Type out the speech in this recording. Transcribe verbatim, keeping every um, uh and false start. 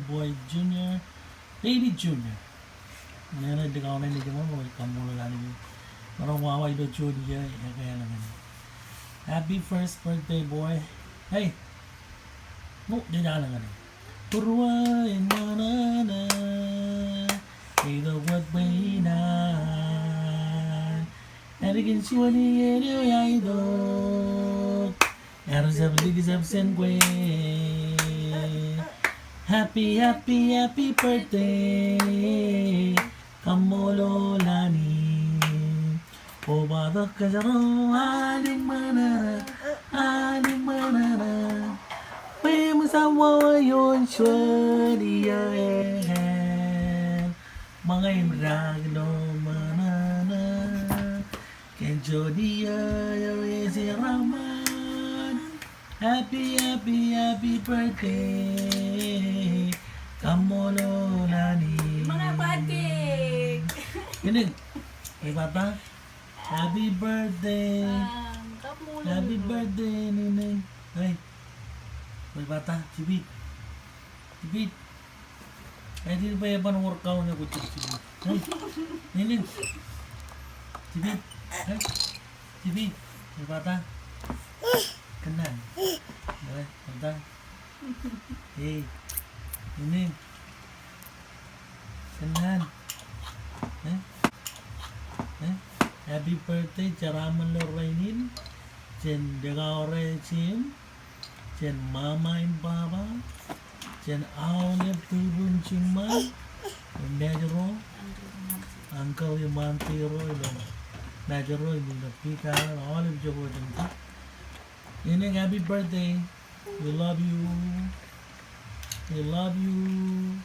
Boy Junior, Baby Junior. Ñan ej likao ṇe nejiṃor, ej kaṃṃoolol Anij. Emaroñ wawa ilo juon iiō ekāāl ñan e. Happy first birthday, boy. Hey. No, jej al ñan e. Būruō eñṇaṇa, eitok wōt bwe in an. Ālikin juon iiō eo eaetok. Ear jab likjab jān kwe. Happy, happy, happy birthday. Kaṃṃoolol Anij. Kobatok kōjro, anemṃōṇōṇō, anemṃōṇōṇō. Bwe eṃōj aṃ wawa ioon juon iiō ekāāl. Ṃōñā im daak ilo ṃōṇōṇō. Kōn juon iiō eo ej jeraaṃṃan. Happy, happy, happy birthday. Kaṃṃoolol Anij. Ṃōñā birthday. Inning. Ej bata. Happy birthday. Happy birthday, Nineng. Hey. Ej bata, jibit. Jibit. Ej di bwe eban wōr kaun eo kwōj jibit. Hey. Nineng. Jibit. Hey. Jibit. Ej bata. Kōnnaan. Ej bata. Hey, Nineng. Kōnnaan. Eh? Eh? Happy birthday, jeraaṃṃan ilo rainin. Jān likao ro Jim. Jān mama im baba. Jān aolep tubun jiṃṃae. Nejro. Uncle im auntie ro ilo Nejro im ilo Big Island. Aolep jokwe jān Nineng, happy birthday. We love you. We love you.